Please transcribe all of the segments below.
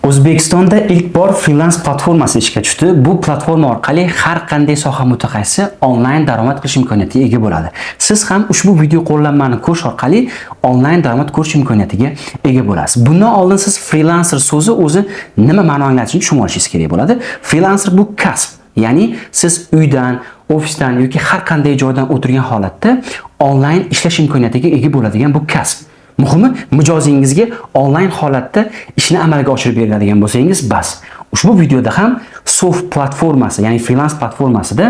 O'zbekistonda ilk bor frilans platformasi ishga tushdi. Bu platforma orqali har qanday soha mutaxassisi onlayn daromad qilish imkoniyatiga ega bo'ladi. Siz ham ushbu video qo'llanmani ko'rish orqali onlayn daromad ko'rish imkoniyatiga ega bo'lasiz. Bundan oldin siz freelancer so'zi o'zi nima ma'no anglatishini tushunib olishingiz kerak bo'ladi. Freelancer bu kasb. Ya'ni siz uydan, ofisdan yoki har qanday joydan o'tirgan holatda onlayn ishlash imkoniyatiga ega bo'ladigan bu kasb. Muhimi, mijozingizga onlayn holatda ishni amalga oshirib beriladigan bo'lsangiz, bas. Ushbu videoda ham Sof platformasi, ya'ni freelance platformasida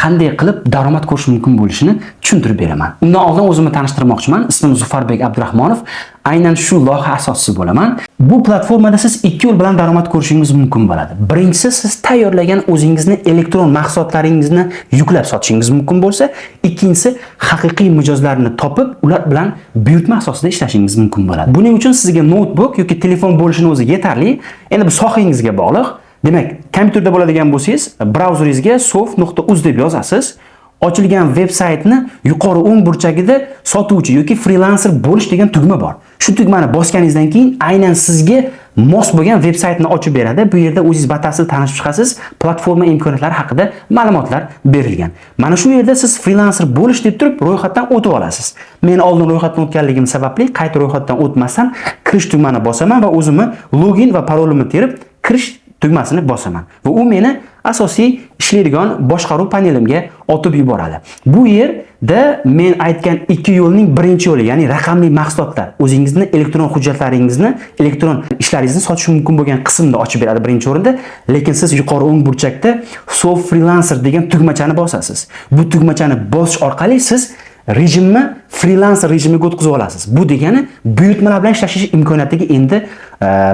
qanday qilib daromad ko'rish mumkin bo'lishini tushuntirib beraman. Undan oldin o'zimni tanishtirmoqchiman. Ismim Zufarbek Abdurahmonov. Aynan shu loyiha asoschisi bo'laman. Bu platformada siz ikki yo'l bilan daromad ko'rishingiz mumkin bo'ladi. Birinchisi, siz tayyorlagan o'zingizni elektron mahsulotlaringizni yuklab sotishingiz mumkin bo'lsa, ikkinchisi, haqiqiy mijozlarni topib, ular bilan buyurtma asosida ishlashingiz mumkin bo'ladi. Buning uchun sizga noutbuk yoki telefon bo'lishini o'zi yetarli. Endi bu sohangizga bog'liq. Demak, kompyuterda bo'ladigan bo'lsangiz, brauzeringizga sof.uz deb yozasiz. Ochilgan veb saytni yuqori o'ng burchagida sotuvchi yoki freelancer bo'lish degan tugma bor. Shu tugmani bosganingizdan keyin aynan sizga mos bo'lgan veb saytni ochib beradi. Bu yerda o'zingiz batafsil tanishib chiqasiz, platforma imkoniyatlari haqida ma'lumotlar berilgan. Mana shu yerda siz freelancer bo'lish deb turib ro'yxatdan o'tib olasiz. Men oldin ro'yxatdan o'tganligim sababli qayta ro'yxatdan o'tmasdan kirish tugmani bosaman va o'zimni login va parolimni terib kirish tugmasini bosaman va u meni asosiy ishlaydigan boshqaruv panelimga otib yuboradi. Bu yerda men aytgan ikki yo'lning birinchi yo'li, ya'ni raqamli mahsulotlar, o'zingizni elektron hujjatlaringizni, elektron ishlaringizni sotish mumkin bo'lgan qismni ochib beradi birinchi o'rinda, lekin siz yuqori o'ng burchakda Sof Freelancer degan tugmachani bosasiz. Bu tugmachani bosish orqali siz rejimni freelancer rejimiga o'tkazib olasiz. Bu degani buyurtmalar bilan ishlashish imkoniyatiga endi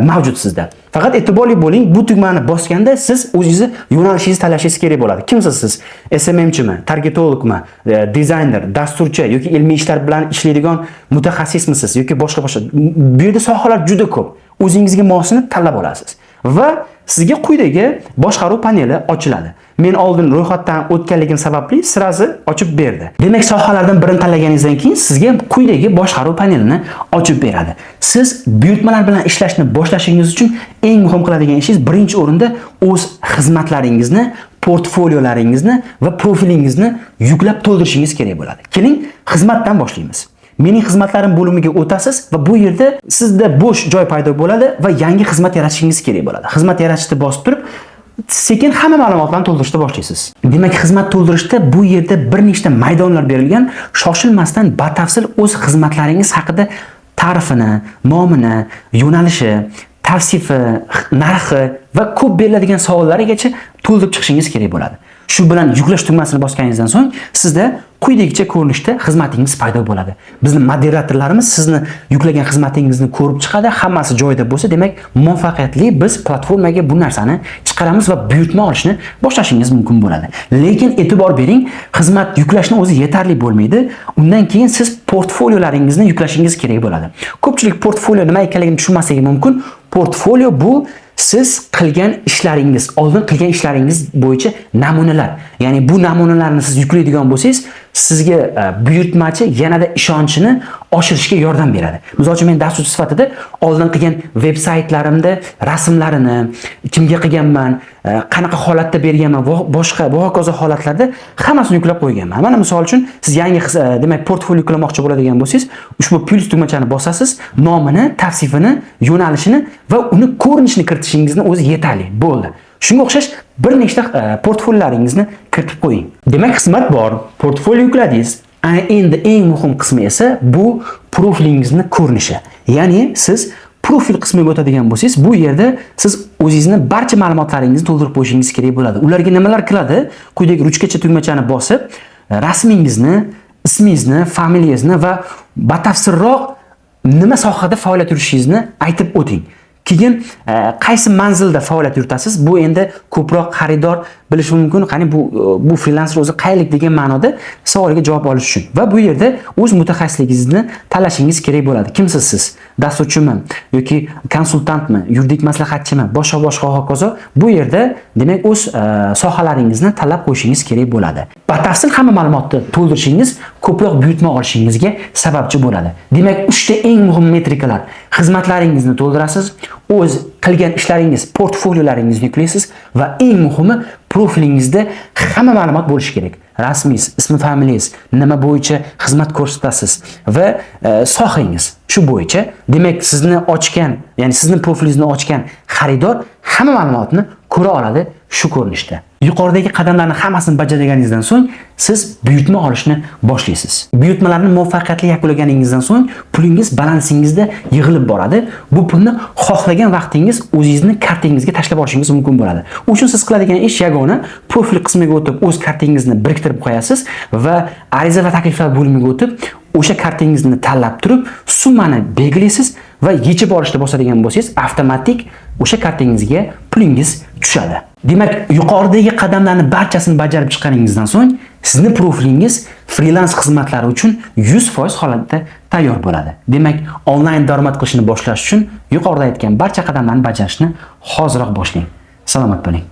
mavjud sizda. Faqat e'tiborli bo'ling, bu tugmani bosganda siz o'zingizni yo'nalishingizni tanlashingiz kerak bo'ladi. Kimsiz siz? SMMchimi, targetologmi, dizayner, dasturchi yoki ilmiy ishlar bilan ishlaydigan mutaxassismisiz yoki boshqa boshqa. Bu yerda sohalar juda ko'p. O'zingizga mosini tanlab olasiz. Va sizga quyidagi boshqaruv paneli ochiladi. Men oldin ro'yxatdan o'tganligim sababli сразу ochib berdi. Demak, sohalardan birini tanlaganingizdan keyin sizga quyidagi boshqaruv panelini ochib beradi. Siz buyurtmalar bilan ishlashni boshlashingiz uchun eng muhim qiladigan ishingiz birinchi o'rinda o'z xizmatlaringizni, portfoliolaringizni va profilingizni yuklab to'ldirishingiz kerak bo'ladi. Keling, xizmatdan boshlaymiz. Mening xizmatlarim bo'limiga o'tasiz va bu yerda sizda bo'sh joy paydo bo'ladi va yangi xizmat yaratishingiz kerak bo'ladi. Xizmat yaratishni bosib turib, sekin hamma ma'lumotlarni to'ldirishni boshlaysiz. Demak, xizmat to'ldirishda bu yerda bir nechta maydonlar berilgan. Shoshilmasdan batafsil o'z xizmatlaringiz haqida ta'rifini, nomini, yo'nalishi, tavsifi, narxi va ko'p beriladigan savollargacha to'ldirib chiqishingiz kerak bo'ladi. Shu bilan yuklash tugmasini bosganingizdan so'ng sizda quyidagicha ko'rinishda xizmatingiz paydo bo'ladi. Bizni moderatorlarimiz sizni yuklagan xizmatingizni ko'rib chiqadi, hammasi joyida bo'lsa, demak, muvaffaqiyatli biz platformaga bu narsani chiqaramiz va buyurtma olishni boshlashingiz mumkin bo'ladi. Lekin e'tibor bering, xizmat yuklashni o'zi yetarli bo'lmaydi. Undan keyin siz portfoliolaringizni yuklashingiz kerak bo'ladi. Ko'pchilik portfolio nima ekanligini tushunmasligi mumkin. Portfolio bu siz qilgan ishlaringiz, oldin qilgan ishlaringiz bo'yicha namunalar. Ya'ni bu namunalarni siz yuklaydigan bo'lsangiz, sizga buyurtmachi yanada ishonchini oshirishga yordam beradi. Misol uchun, men dasturchi sifatida oldin qilgan veb saytlarimda rasmlarini, kimga qilganman, qanaqa holatda berganman va boshqa va hokazo holatlarda hammasini yuklab qo'yganman. Mana misol uchun, siz yangi demak, portfolio yuklamoqchi bo'ladigan bo'lsangiz, ushbu plyus tugmachani bosasiz, nomini, tavsifini, yo'nalishini va uni ko'rinishini kiritishingizni o'zi yetarli. Bo'ldi. Shunga o'xshash bir nechta portfoliolaringizni kiritib qo'ying. Demak, xizmat bor, portfolio yukladingiz. Ana endi eng muhim qismi esa bu profilingizni ko'rinishi. Ya'ni siz profil qismiga o'tadigan bo'lsangiz, bu yerda siz o'zingizni barcha ma'lumotlaringizni to'ldirib qo'yishingiz kerak bo'ladi. Ularga nimalar kiradi? Quyidagi ruchkacha tugmachani bosib, rasmingizni, ismingizni, familiyangizni va batafsilroq nima sohada faoliyat yuritishingizni aytib o'ting. Keyin qaysi manzilda faoliyat yuritasiz? Bu endi ko'proq xaridor bilishi mumkin. Qani bu freelancer o'zi qayerlik degan ma'noda savolga javob olish uchun. Va bu yerda o'z mutaxassisligingizni tanlashingiz kerak bo'ladi. Kimsiz siz? Dasturchimi yoki konsultantmi, yuridik maslahatchimi, boshqa boshqa hokazo. Bu yerda demak o'z sohalaringizni tanlab qo'yishingiz kerak bo'ladi. Batafsil hamma ma'lumotni to'ldirishingiz ko'proq buyurtma olishingizga sababchi bo'ladi. Demak, uchta eng muhim metrikalar: xizmatlaringizni to'ldirasiz, O'z qilgan ishlaringiz, portfoliolaringizni yuklaysiz va eng muhimi, profilingizda hamma ma'lumot bo'lishi kerak. Rasmingiz, ismi, familiyangiz, nima bo'yicha xizmat ko'rsatasiz va sohangiz shu bo'yicha. Demak, sizni ochgan, ya'ni sizni profilingizni ochgan xaridor hamma ma'lumotni ko'ra oladi shu ko'rinishda. Yuqoridagi qadamlarni hammasini bajarganingizdan so'ng siz buyurtma olishni boshlaysiz. Buyurtmalarni muvaffaqiyatli yakunlaganingizdan so'ng pulingiz balansingizda yig'ilib boradi. Bu pulni xohlagan vaqtingiz o'zingizni kartangizga tashlab olishingiz mumkin bo'ladi. U uchun siz qiladigan ish yagona: profil qismiga o'tib, o'z kartangizni biriktirib qo'yasiz va ariza va takliflar bo'limiga o'tib, o'sha kartangizni tanlab turib, summani belgilaysiz va yechib olishni bosadigan bo'lsangiz, avtomatik o'sha kartangizga pulingiz tushadi. Demak, yuqoridagi qadamlarni barchasini bajarib chiqqaningizdan so'ng sizni profilingiz frilans xizmatlari uchun 100% holatda tayyor bo'ladi. Demak, onlayn daromad qilishni boshlash uchun yuqorida aytgan barcha qadamlarni bajarishni hoziroq boshlang. Salomat bo'ling.